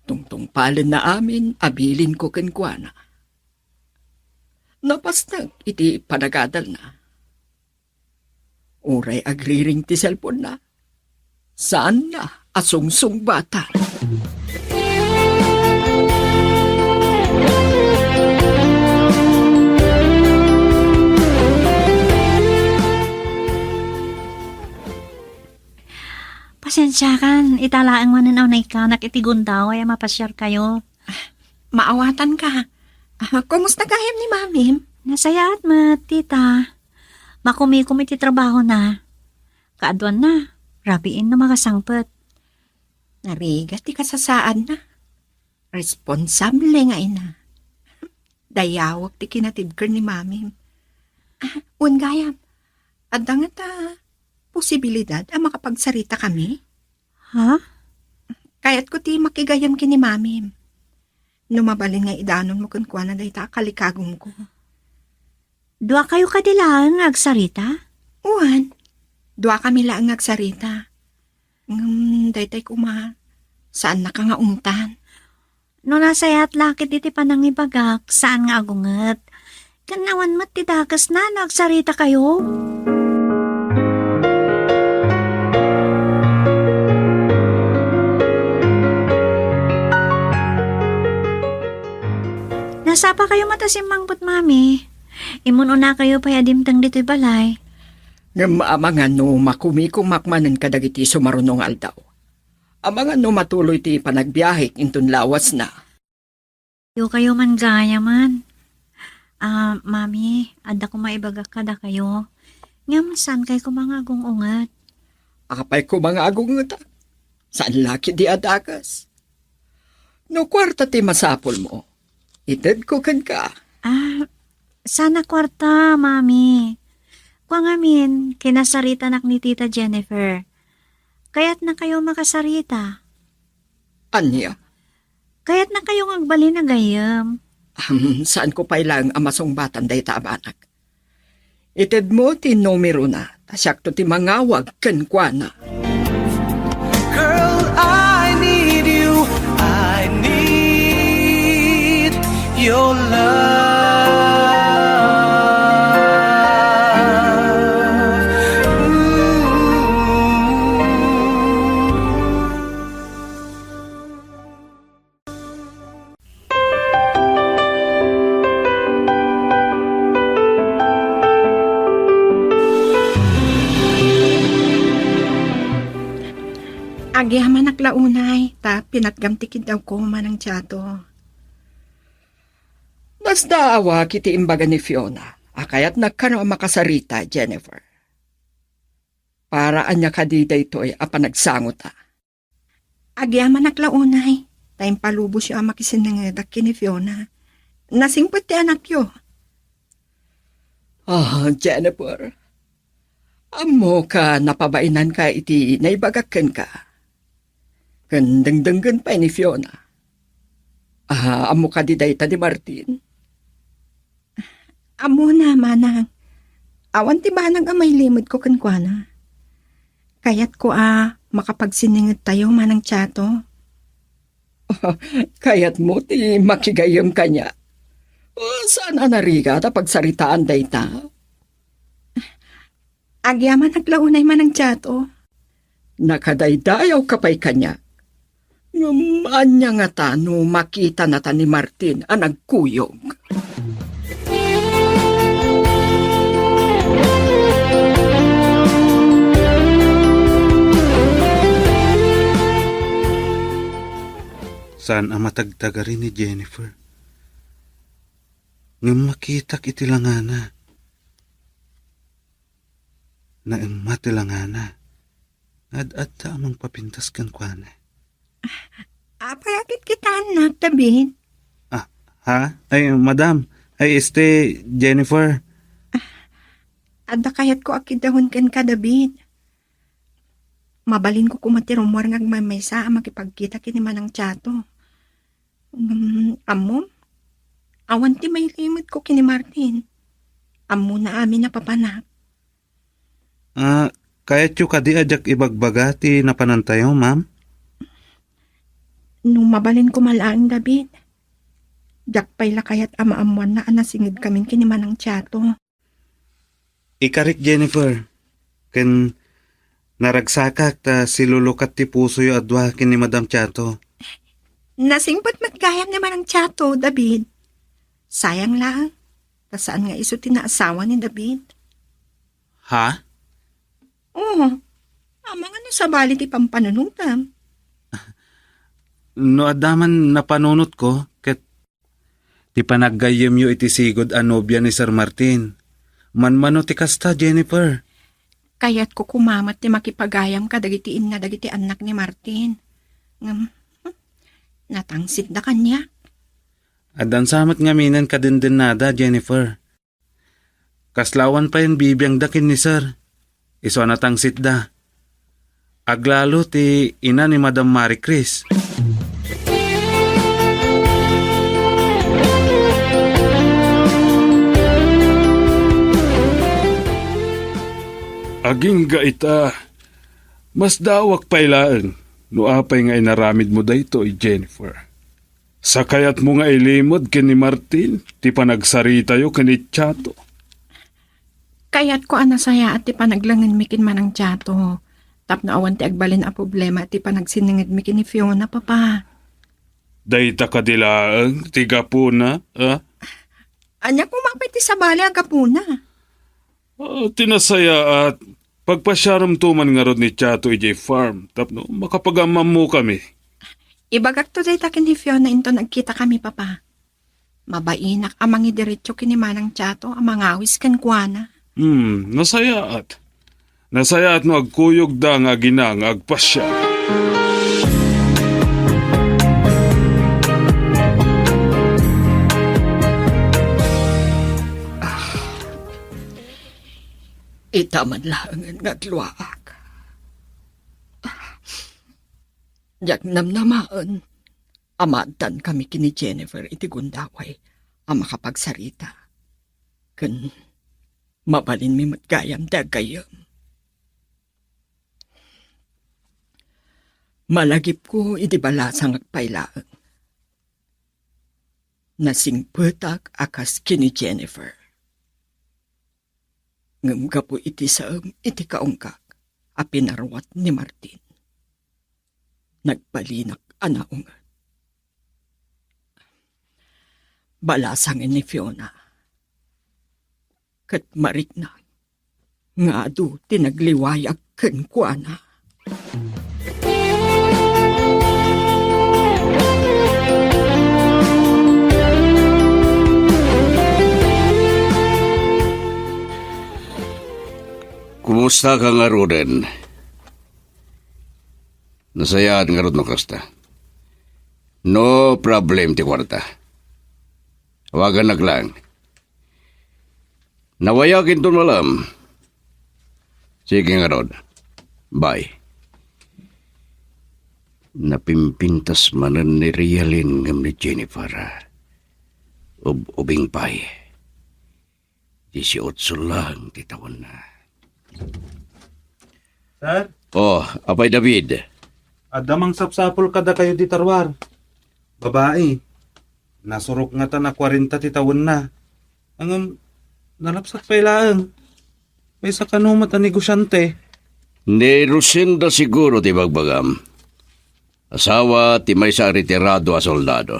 Tungtungpalenna amin a bilinko kenkuana. Napasnek iti panagadalna. Uray agriring ti cellphone-na, saanna a sungsungbatan. Pasensiakan, ita laeng manen a naikkanak iti gundaway a mapasiarkayo. Maawatanka. Ah, kumusta gayam ni Mamim? Nasayaat met, tita. Makumikom iti trabahona. Kaaduanna, rabiin no makasangpet. Narigat ti kasasaadna. Responsable nga ina. Dayawek ti kinatibker ni Mamim. Ah, wen gayam, adda ngata posibilidad a makapagsaritakami? Ha? Kayatko ti makigayyem ken ni Mamim. No mabalin nga idanonmo kenkuana dayta a kalikagumko. Duakayo kadi laeng nga agsarita? Wen, duakami laeng nga agsarita. Ngem daytoy koma, saannaka nga ungtan. No nasayaat la ketdi ti panangibagak, saan nga agunget. Ken awan met ti dakesna no agsaritakayo. Nasapakayo met a simmangpet, Mami. Immun-unakayo pay a dimteng ditoy balay. Ngem amangan no makumikomak manen kadagiti sumaruno nga aldaw. Amangan no matuloy ti panagbiahek inton lawasna. Kayo man gayamen. Ah, Mami, adda koma ibagak kadakayo. Ngem saankay koma nga agung-unget. Apay koma nga agungetak? Saan la ketdi a dakes? No kuarta ti masapulmo, itedko kenka. Ah, saan a kuarta, Mami. Kua ngamin, kinasaritanak ni Tita Jennifer. Kayatnakayo makasarita? Ania? Kayatnakayo nga agbalin a gayyem. Am, saanko pay laeng a masungbatan dayta a banag. Itedmo ti numerona, ta siakto ti mangawag kenkuana. Girl, I need you. I need your love. Ooh. Agyamanak la unay, ta pinatgam ti kiddawko, Manang Chato. Nasdaawak iti imbaga ni Fiona a kayatnak kano a makasarita, Jennifer. Para ania kadi daytoy a panagsangota? Agyamanak la unay, ta impalubosyo a makisinnangedak ken ni Fiona. Nasingpet ti anakyo. Ah, Jennifer, ammok a napabainanka iti naibagak kenka. Ken dengdenggen pay ni Fiona. Ah, ammo kadi dayta ni Martin? Ammona, manang. Awan ti banag a mailimedko kenkuana. Kayatko a makapagsinningedtayo, Manang Chato. Kayatmo ti makigayyem kaniak? O, saan a narigat a pagsaritaan dayta? Agyamanak la unay, Manang Chato. Nakadaydayawka pay kaniak. Ngem ania ngata no makitanata ni Martin a nagkuyog? Saan a matagtagari ni Jennifer. Ngem makitak iti langana. Naemma ti langana. Ad-adda a mangpapintas kenkuana. Apay a kitkitaennak, David? Ah, ha? Ay, madam. Ay, este, Jennifer. Adda kayatko a kiddawon kenka, David. Mabalinko koma ti rummuar nga agmaymaysa a makipagkita ken ni Manang Chato. Ngem, ammom? Awan ti mailimedko ken ni Martin. Ammona amin a papanak. Ah, kayatyo kadi a diak ibagbaga ti napanantayo, ma'am? No mabalin koma laeng, David, diak pay la kayat a maammoanna a nasingedkamin ken ni Manang Chato. Ikarik, Jennifer, ken naragsakak ta silulukat ti pusoyo a dua ken ni Madam Chato. Nasingpet met gayam ni Manang Chato, David. Sayang laeng, ta saan nga isu ti naasawa ni David. Ha? Oo. Amangan no sabali ti pampanunotam. No adda man napanunotko, ket ti panaggayyemyo iti sigud a nobia ni Sir Martin. Manmano ti kasta, Jennifer? Kayatko koma met ti makipagayam kadagiti inna dagiti annak ni Martin. Ngem, hmm, natangsitda kaniak. Addan sa met ngaminen kadendennada, Jennifer. Kasla awan payen bibiangda ken ni Sir. Isu a natangsitda. Aglalo ti ina ni Madam Marie Chris. Agingga ita, masdaawak pay laeng no apay nga inaramidmo daytoy, Jennifer. Sakayatmo nga ilimed ken ni Martin ti panagsaritayo ken ni Chato. Kayatko a nasayaat ti panaglangenmi ken Manang Chato, tapno awan ti agbalin a problema ti panagsinningedmi ken ni Fiona, Papa. Dayta kadi laeng ti gapuna, a? Ania koma pay ti sabali a gapuna? Ah, ti nasayaat, pagpasiaremto man ngarud ni Chato idiay farm tapno makapag-ammammokami. Ibagakto dayta ken ni Fiona inton agkitakami, Papa. Mabainak a mangidiretso ken ni Manang Chato a mangawis kenkuana. Hmm, nasayaat. Nasayaat no agkuyogda nga agina nga agpasiar. Ita man laengen nga agluaak. Diak namnamaen a maaddankami ken ni Jennifer iti gundaway a makapagsarita. Ken mabalinmi met gayam ti aggayyem. Malagipko idi balasangak pay laeng. Nasingpetak a kas ken ni Jennifer. Ngem gapu iti saem iti kaungkak a pinaruat ni Martin, nagbalinak a naunget. Balasangen ni Fiona, ket marikna nga adu ti nagliwayak kenkuana. Kumusta ka ngaruden? Nasayaat ngarud no kasta. No problem ti kuarta. Awagannak lang. Nawayakinton malam. Sige ngarud. Bye. Napimpintas manen ni Rialin ngem ni Jennifer. Ub-ubing pay. Disiotso lang ti tawenna. Sir? Oh, Apay David. Adda mangsapsapul kadakayo dita ruar. Babai. Nasurok ngatan a kuarenta ti tawenna. Ngem, nalapsat pay laeng. Maysa kano met a negosiante. Ni Rosenda siguro ti bagbagam. Asawa ti maysa a retirado a soldado.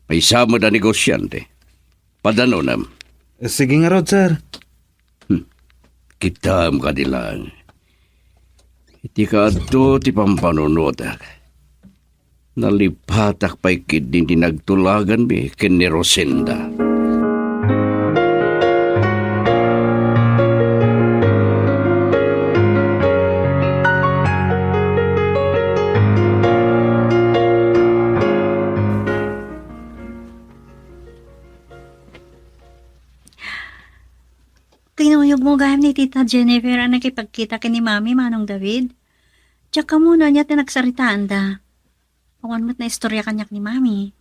Maysa met a negosiante. Padanonem. Sige ngarud, sir. Hmm. Kitaem kadi laeng. Iti kaadto ti pampanunotak. Nalipatak pay ketdi ti nagtulaganmi ken ni Rosenda. Kinuyogmo gayam ni Tita Jennifer a nakipagkita ken ni Mami, Manong David? Diak ammo no ania ti nagsaritaanda. Awan met naistorya kaniak ni Mami.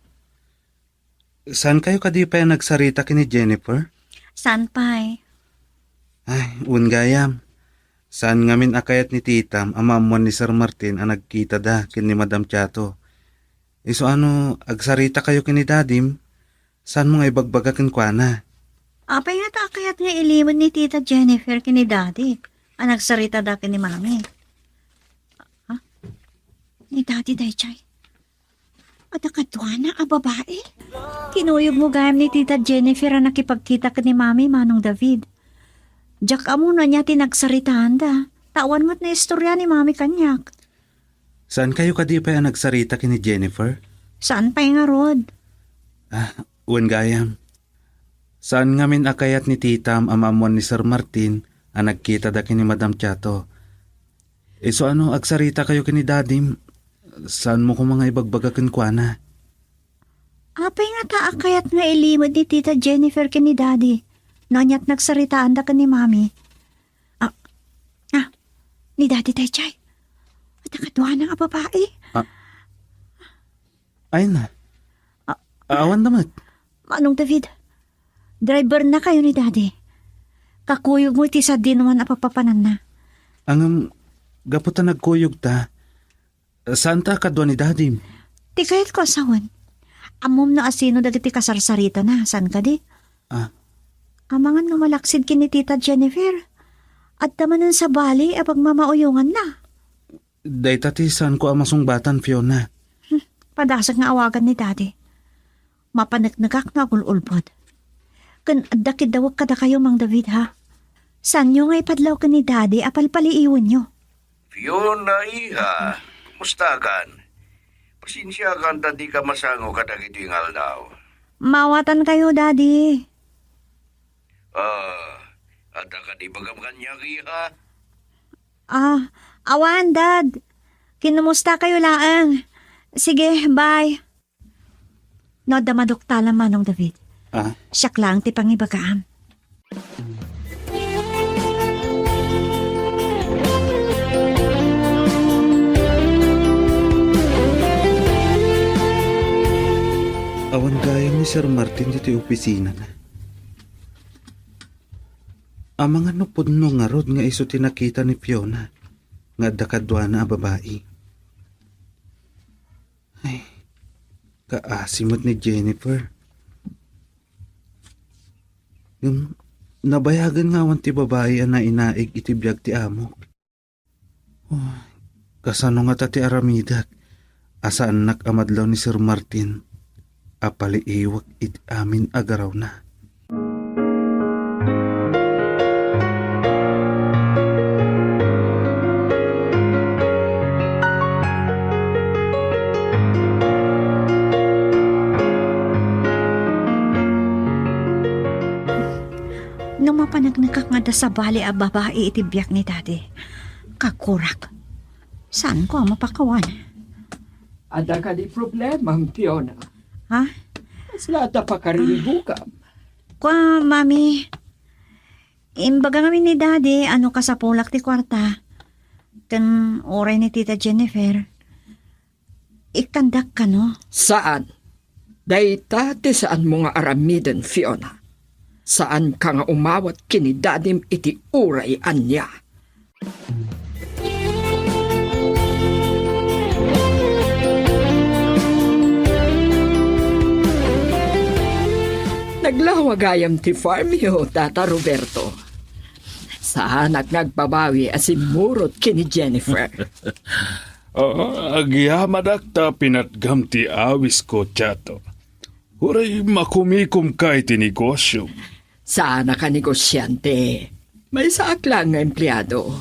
Saan kayo kadi pay a nagsarita ken ni Jennifer? Saan pay. Ay, wen gayam. Saan ngamin a kayat ni titam a maammuan ni Sir Martin a nagkitada ken ni Madam Chato. Isu a no agsarita kayo ken ni Dadim, saanmo nga ibagbaga kenkuana? Apay ngata a kayat nga ilimed ni Tita Jennifer ken ni Daddy a nagsaritada ken ni Mami? Ha? Ni Daddy daydiay? Adda kaduana a babai? Kinuyogmo gayam ni Tita Jennifer a nakipagkita ken ni Mami, Manong David. Diak ammo no ania ti nagsaritaanda. Ta awan met naistorya ni Mami kaniak. Saan kayo kadi pay a nagsarita ken ni Jennifer? Saan pay ngarud? Ah, wen gayam. Saan ngamin a kayat ni titam a maammuan ni Sir Martin a nagkitada ken ni Madam Chato. Isu a no agsarita kayo ken ni Dadim, saanmo koma nga ibagbaga kenkuana? Apay ngata a kayat nga ilimed ni Tita Jennifer ken ni Daddy no ania ti nagsaritaanda ken ni Mami? Ah, ah, ni Daddy daydiay. Adda kaduana a babai. Ah. Ay na. Ah. Awan da met. Manong David, driver na kayo ni Daddy. Kakuyogmo iti sadinoman a papapananna. Ngem, gapu ta nagkuyog ta, saan ta a kadua ni Dadim? Ti kayatko a sawen, ammom no asino dagiti kasarsaritana, saan kadi? Ah. Amangan no malaksid ken ni Tita Jennifer. Adda manen sabali a pagmamauyonganna. Dayta ti saanko a masungbatan, Fiona. Hmm, padasek nga awagan ni Daddy. Mapaneknekak no agul-ulbod. Ken adda kiddawek kadakayo, Mang David, ha? Saanyo nga ipadlaw ken ni Daddy a palpaliiwenyo? Fiona, iha, kumustakan? Pasensiakan ta dika masango kadagitoy nga aldaw. Mawatankayo, Daddy. Ah, adda kadi ibagam kaniak, iha? Ah, awan, Dad. Kinumusta kayo laeng. Sige, bye. No adda maduktalam, Manong David. Ah? Siak laeng ti pangibagaam. Awan gayam ni Sir Martin ditoy opisinana. Amangan no pudno ngarud nga isu ti nakita ni Fiona nga adda kaduana a babai. Ay, kaasi met ni Jennifer. Ngem, nabayagen nga awan ti babai a nainaig iti biag ti amok. Oh, kasano ngata ti aramidek a saannak a madlaw ni Sir Martin a paliiwek iti amin a garawna? No mapaneknekak nga adda sabali a babai iti biag ni Daddy, kakurak. Saanko a mapakawan. Adda kadi problema, Fiona? Ha? Kasla ta pakariribukam? Kua, Mami, imbaga ngamin ni Daddy a no kasapulak ti kuarta ken uray ni Tita Jennifer, ikkandak kano? Saan. Dayta ti saanmo nga aramiden, Fiona. Saanka nga umawat ken ni Dadim iti uray ania. Naglawa gayam ti farmyo, Tata Roberto. Saanak nga agbabawi a simmurot ken ni Jennifer. Ah, agyamanak ta pinatgam ti awisko, Chato. Uray makumikomka iti negosio. Saanak a negosiante. Maysaak laeng nga empleado.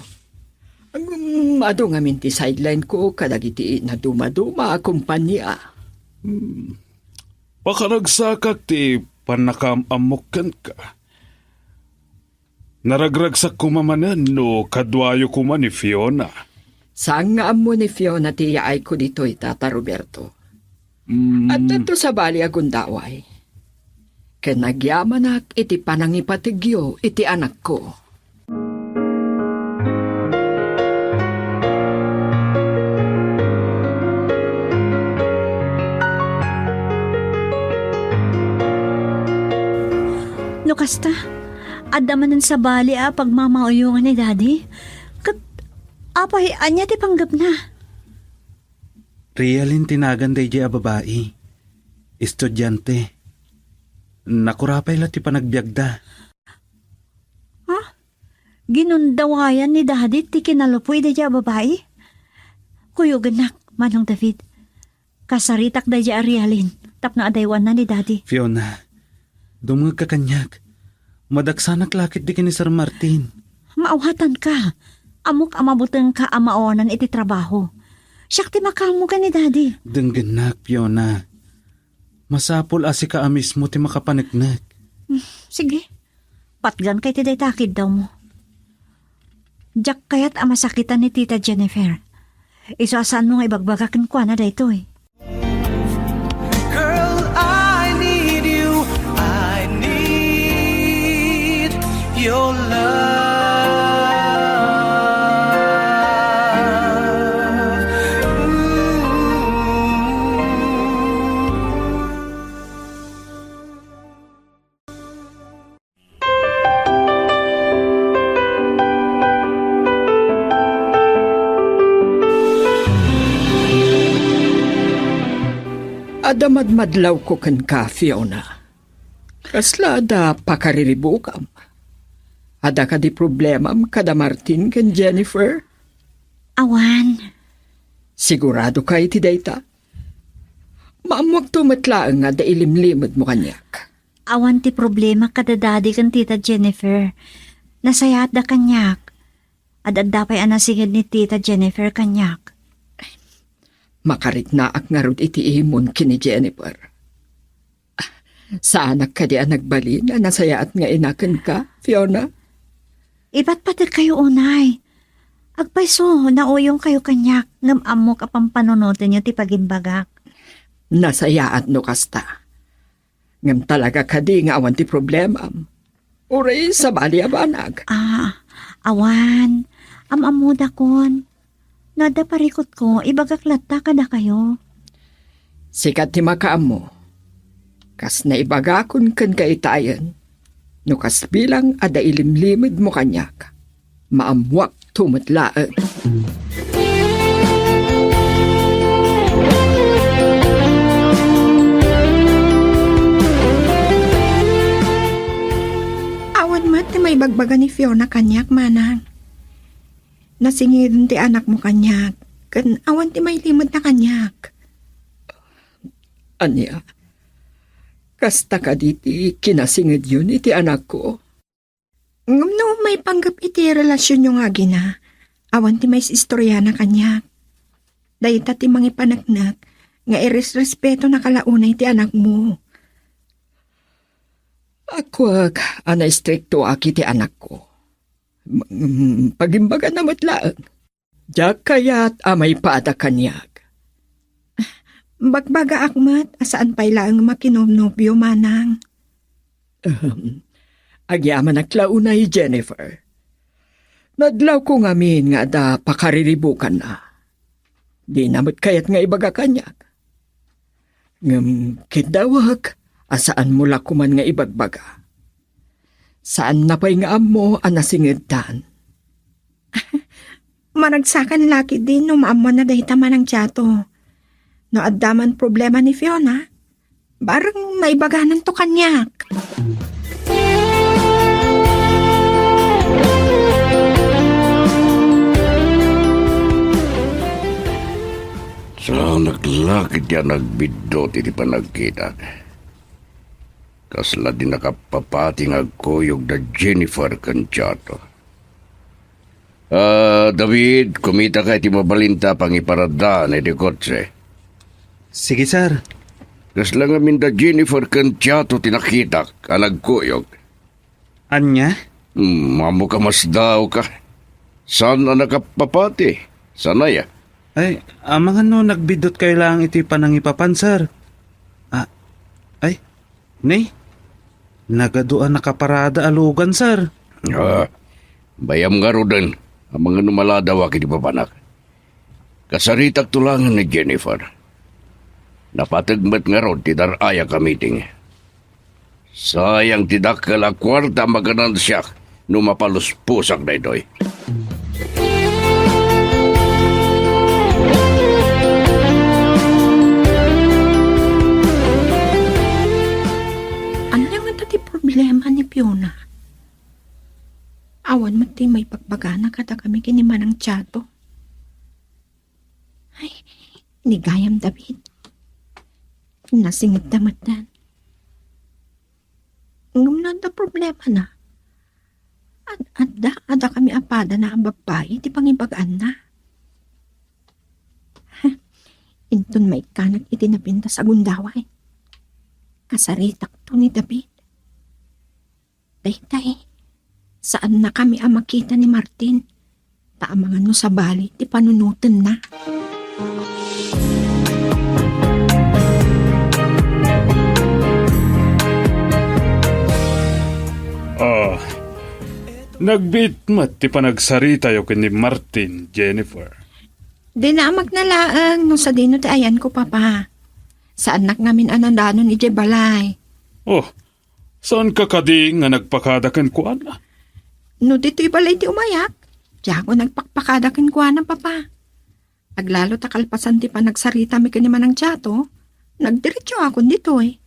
Ngem adu ngamin ti sideline ko kadagiti nadumaduma a kompania. Hmm. Pakanagsakak ti pannakaam-ammok kenka. Naragragsak koma manen no kaduayo koma ni Fiona. Saan nga ammo ni Fiona ti yaayko ditoy, Tata Roberto. Mm. Addanto sabali a gundaway. Ken agyamanak iti panangipategyo iti anakko. No kasta, adda manen sabali a pagmamauyongan ni Daddy? Ket apay, ania ti panggepna? Realin ti nagan daydiay a babai. Estudiante. Nakura pay la ti panagbiagda. Ha? Ginundawayan ni Daddy ti kinalupoy daydiay a babai? Kuyogennak, Manong David. Kasaritak daydiay a Realin tapno adaywanna ni Daddy. Fiona, dumngegka kaniak. Madaksanak la ketdi ken ni Sir Martin. Maawatanka. Ammok a mabutengka a maawanan iti trabaho. Siak ti makaammo ken ni Daddy. Denggennak, Fiona. Masapul a sika a mismo ti makapaneknek. Mm, sige. Patganka iti dayta a kiddawmo. Diak kayat a masakitan ni Tita Jennifer. Isu a saanmo nga ibagbaga kenkuana daytoy. Girl, I need you. I need your love. Ooh. Adda madmadlawko kenka, Fiona. Kasla adda pakariribukam? Adda kadi problemam kada Martin ken Jennifer? Awan. Sigurado ka iti dayta? Maammoakto met laeng nga adda ilimlimedmo kaniak. Awan ti problema kada Daddy ken Tita Jennifer. Nasayaatda kaniak. Ad-adda pay a nasinged ni Tita Jennifer kaniak. Makariknaak ngarud iti imon ken ni Jennifer. Saanak kadi a nagbalin a nasayaat nga ina kenka, Fiona? Ipatpategkayo unay. Agpayso, nauyongkayo kaniak, ngem ammok a pampanunotenyo ti pagimbagak. Nasayaat no kasta. Ngem talaga kadi nga awan ti problemam? Uray sabali a banag? Ah, awan. Am-ammodakon. No adda parikutko, ibagak latta kadakayo. Sika ti makaammo. Kas naibagakon kenka itayen, no kas bilang adda ilimlimedmo kaniak, maammoakto met laeng. Awan met ti maibagbaga ni Fiona kaniak, manang. Nasingeden ti anakmo kaniak, ken awan ti mailimedna kaniak. Ania? Kasta kadi ti kinasingedyon iti anakko? Ngem no maipanggep iti relasionyo nga agina, awan ti maisistoriana kaniak. Dayta ti mangipaneknek nga iresrespetonaka la unay ti anakmo. Akuak a naistriktoak iti anakko. Mm, pagimbagana met laeng. Diak kayat a maipada kaniak. Bagbagaak met a saan pay laeng makinonobio, manang. Ahem. Agyamanak la unay, Jennifer. Nadlawko ngamin nga adda pakariribukanna. Dina met kayat nga ibaga kaniak. Ngem kiddawek a saanmo la koman nga ibagbaga. Saanna pay nga ammo a nasingedtan. Maragsakan la ketdi no maammona dayta, Manang Chato. No adda man problema ni Fiona, bareng maibagananto kaniak. Saanak la ketdi a nagbiddut iti panagkitak. Kasla di nakapapati nga agkuyog da Jennifer ken Chato. Ah, David, kumitaka iti mabalinta pangiparadaan iti kotse. Sige, sir. Kasla ngamin da Jennifer ken Chato ti nakitak a nagkuyog. Ania? Hmm, ammo ka masdaw ka. Saan a nakapapati? Saan aya? Ay, amangan no nagbiddut kayo lang iti panangipapan, sir. Ah, ay, Nay, nagadu a nakaparada a lugan, sir. Ah, bayam ngaruden, amangan no maladawak iti papanak. Kasaritakto laeng ni Jennifer. Napateg met ngarud ti dar-ayak a meeting. Sayang ti dakkel a kuarta a maganansiak no mapalusposak daytoy. Ania ngata ti problema ni Fiona? Awan met ti maipagbagana kadakami ken ni Manang Chato. Ay, ni gayam, David. Nasingedda metten. Ngem no adda problemana, ad-, adda, adda kami a padana a babbai ti pangibagaanna. Inton maikkanak iti napintas a gundaway, kasaritakto ni David. Daytay, saannakami a makita ni Martin, ta amangan no sabali ti panunotenna. Ah, nagbiit met ti panagsaritayo ken ni Martin, Jennifer. Dinamagna laeng no sadino ti ayanko, Papa. Saannak ngamin a nadanon idiay balay. Oh, saanka kadi nga nagpakada kenkuana? No ditoy balay ti umayak, diakon nagpakpakada kenkuana, Papa. Aglalo ta kalpasan ti panagsaritami ken ni Manang Chato, nagdiretsoakon ditoy.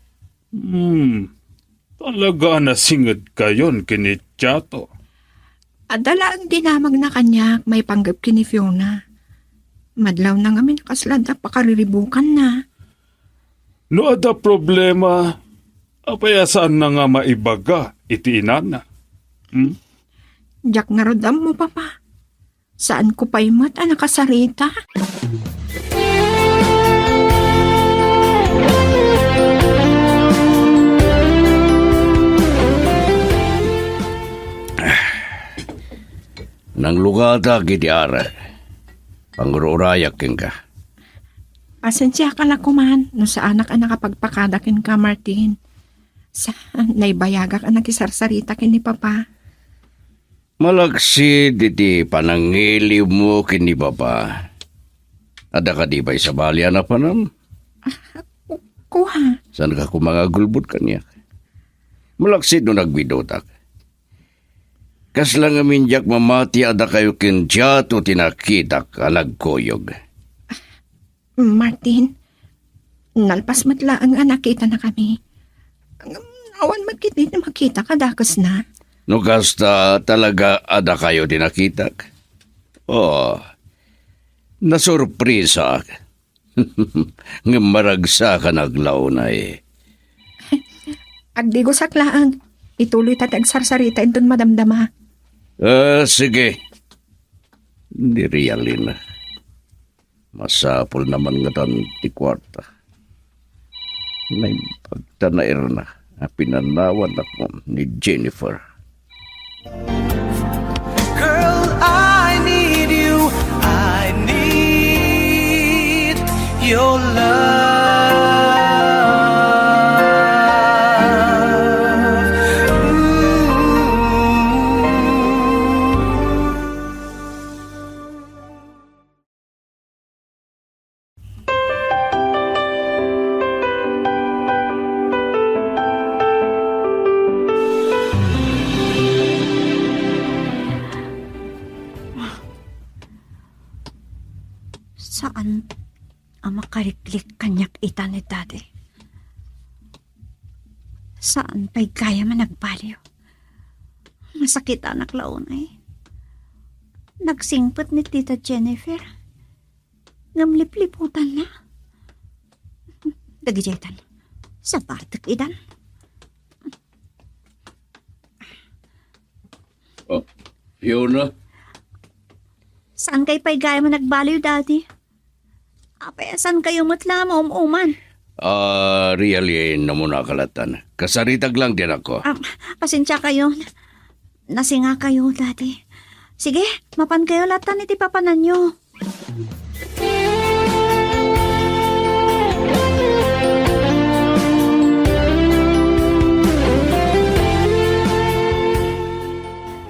Hmm, talaga a nasingedkayon ken ni Chato. Adda laeng dinamagna kaniak maipanggep ken ni Fiona. Madlawna ngamin a kasla adda pakariribukanna. No adda problema, apay a saanna nga maibaga iti inana? Hmm? Diak ngarud ammo, Papa. Saanko pay met a nakasarita? Nanglugatak iti ara. Pangur-urayak kenka. Pasensiaka la koman no saanak a nakapagpakada kenka, Martin. Sa, naibayagak a nakisarsarita ken ni Papa. Malaksid iti panangiliwmo ken ni Papa, adda kadi pay sabali a napanem? Ah, ku-, kua. Saanka koma nga agulbod kaniak? Malaksid no nagbidutak. Kasla ngamin diak mamati a dakayo ken Chato ti nakitak a nagkuyog. Martin, nalpas met laeng a nakitanakami. Ngem awan met ketdi ti makita kadakesna. No kasta, talaga a dakayo ti nakitak? Oh, nasurprisaak. Ngem maragsakan aglaunay. Agdigosak laeng. Ituloy ta ti agsarsarita inton madamdama. Ah, sige. Ni Realina. Masapul naman ngatan ti kuarta. Naimbag ta nairna a pinanawan ako ni Jennifer. Girl, I need you. I need your love. Saan a makariklik kaniak ita ni Daddy. Saan pay gayam a nagbaliw. Masakitanak la unay. Nagsingpet ni Tita Jennifer. Ngem lipliputanna. Dagiti itan. Sabartek idan. Oh, Fiona? Saan kay pay gayam a nagbaliw, Daddy? Apay a saan kayo met la maum-uman? Ah, really, namuna ka latan. Kasaritak lang din ako. Ah, pasensia kayo. Nasinga kayo, Daddy. Sige, mapan kayo latan iti papananyo.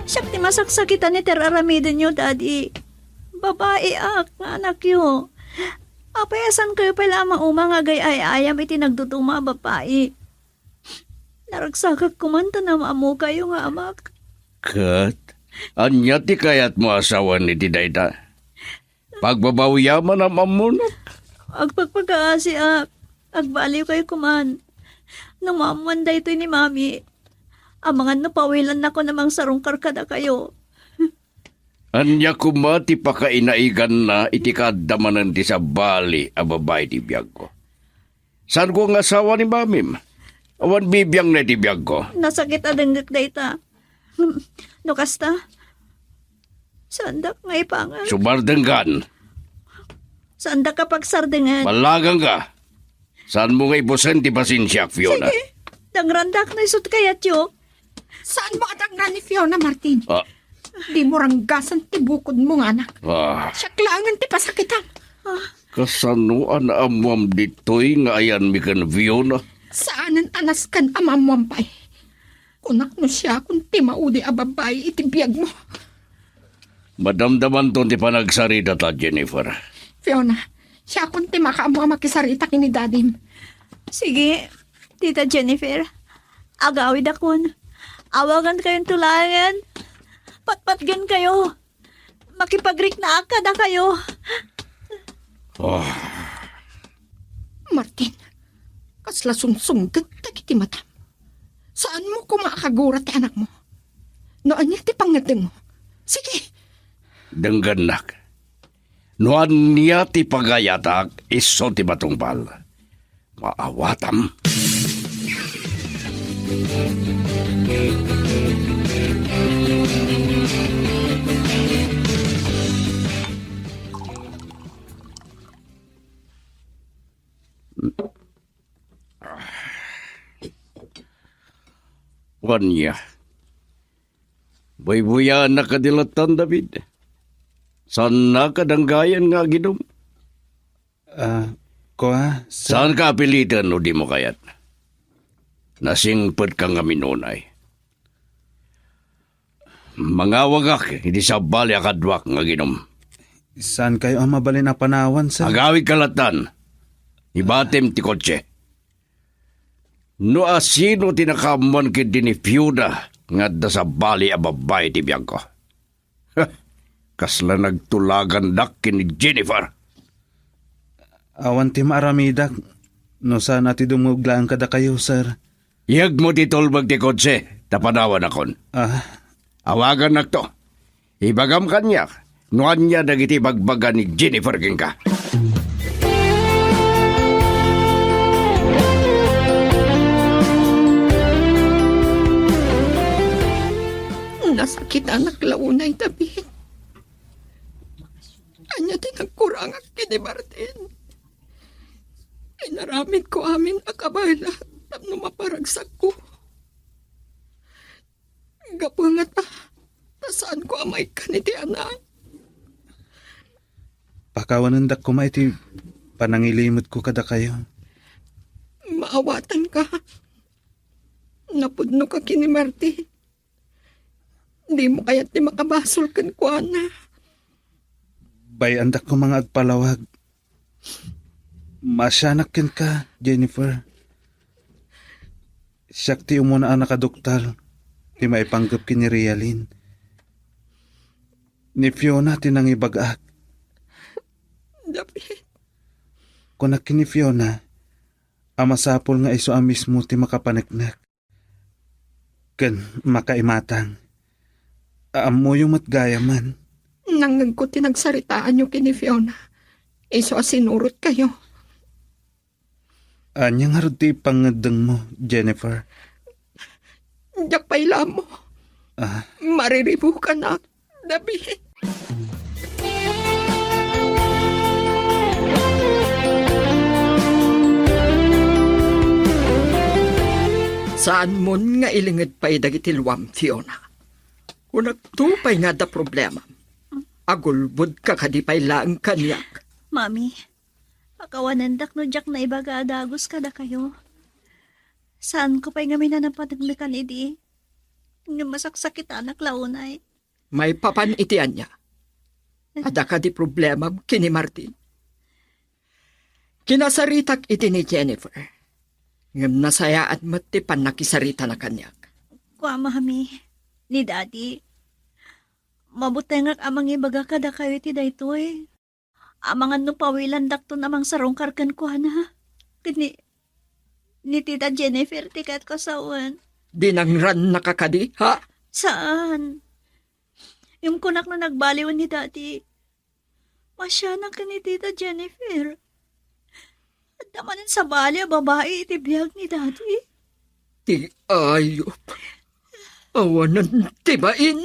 Siak ti masaksakitan iti ar-aramidenyo, Daddy. Babaeak nga anakyo. Apay a saan kayo pay la a mauma nga agay-ayam iti nagduduma a babai? Naragsakak koman ta nam-ammokayo nga amak. Ket, ania ti kayatmo a sawen iti dayta? Pagbabawiam a nam-ammonak? Agpagpagaasiak. Agbaliw kayo koman. No maammoan daytoy ni Mami, amangan no pawilannakon a mangsarungkar kadakayo. Ania koma ti pakainaiganna iti kaadda manen ti sabali a babai ti biagko? Saanko nga asawa ni Mamim? Awan bibiangna iti biagko. Nasakit a denggek dayta. No kasta, saandak nga ipangan. Sumardengkan. Saandak a pagsardengan. Ballagangka. Saanmo nga ibusen ti pasensiak, Fiona? Sige, dangrandak no isu ti kayatyo. Saanmo a dangran ni Fiona, Martin? Ah. Dimo ranggasen ti bukodmo nga anak. Ah. Siak laengen ti pasakitam. Ah. Kasano a naammoam ditoy nga ayanmi ken Fiona? Saanen a nasken a maammoam pay. Kunak no siakon ti maudi a babbai iti biagmo. Madamdamanton ti panagsarita ta, Jennifer. Fiona, siakon ti makaammo a makisarita ken ni Dadim. Sige, Tita Jennifer. Agawidakon. Awagan kayon tulaengen. Patpatgen kayo. Makipagriknaak kadakayo. Oh. Martin, kasla sumsumgek dagiti matam. Saanmo koma a kagura ti anakmo. No ania ti pangngeddengmo, sige. Denggennak. No ania ti pagayatak, isu ti matungpal. Maawatam. Ania? Buybuyaannak kadi latta, David? Saannak a danggayen nga aginom? Ah, kua, sir. Saanka a piliten no dimo kayat. Nasingpetka ngamin unay. Mangawagak iti sabali a kaduak nga aginom. Saankayo a mabalin a panawan, sir? Agawidka lattan. Ibatem ti kotse. No asino ti nakaammuan ketdi ni Fiona nga adda sabali a babbai ti biagko. Kasla nagtulagandak ken ni Jennifer. Awan ti maaramidak no saan a ti dumngeg laeng kadakayo, sir. Iyegmo ti tulbeg ti kotse ta panawanakon. Ah. Awagannakto. Ibagam kaniak no ania dagiti ibagbaga ni Jennifer kenka. Nasakitanak la unay, David. Ania ti nagkurangak ken ni Martin? Inaramidko amin a kabaelan tapno maparagsakko. Gapu ngata ta saanko a maikkan iti anak. Pakawanendak koma iti panangilimedko kadakayo. Maawatanka. Napudnoka ken ni Martin. Dimo kayat ti makabasol kenkuana. Bay-andak koma nga agpalawag. Maasianak kenka, Jennifer. Siak ti umuna a nakaduktal ti maipanggep ken ni Realin. Ni Fiona ti nangibagak. David. Kunak ken ni Fiona a masapul nga isu a mismo ti makapaneknek ken makaimatang. Ammoyo met gayamen. Nangngegko ti nagsaritaanyo ken ni Fiona. Isu a sinurotkayo. Ania ngarud ti pangngeddengmo, Jennifer? Diak pay la ammo. Ah. Mariribukanak, David. Saanmon nga ilinged pay dagiti luam, Fiona. Kunakto pay nga adda problema. Agulbodka kadi pay laeng kaniak. Mami, pakawanendak no diak naibaga a dagus kadakayo. Saanko pay ngamin a napaneknekan idi. Ngem masaksakitanak la unay. Maipapan iti ania? Adda kadi problemam ken ni Martin? Kinasaritak iti ni Jennifer. Ngem nasayaat met ti pannakisaritana kaniak. Kua, Mami, ni Daddy, mabutengak a mangibaga kadakayo iti daytoy. Amangan no pawilandakton a mangsarungkar kenkuana. Ket ni, ni Tita Jennifer ti kayatko a sawen. Dinangrannaka kadi, ha? Saan? Ngem kunak no nagbaliwen ni Daddy, masianak ken ni Tita Jennifer. Adda manen sabali a babai iti biag ni Daddy. Ti ayup. Awanen ti bain.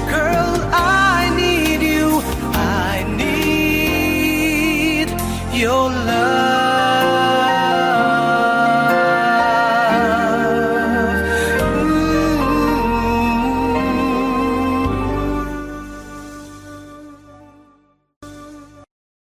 Girl, I need you. I need your love.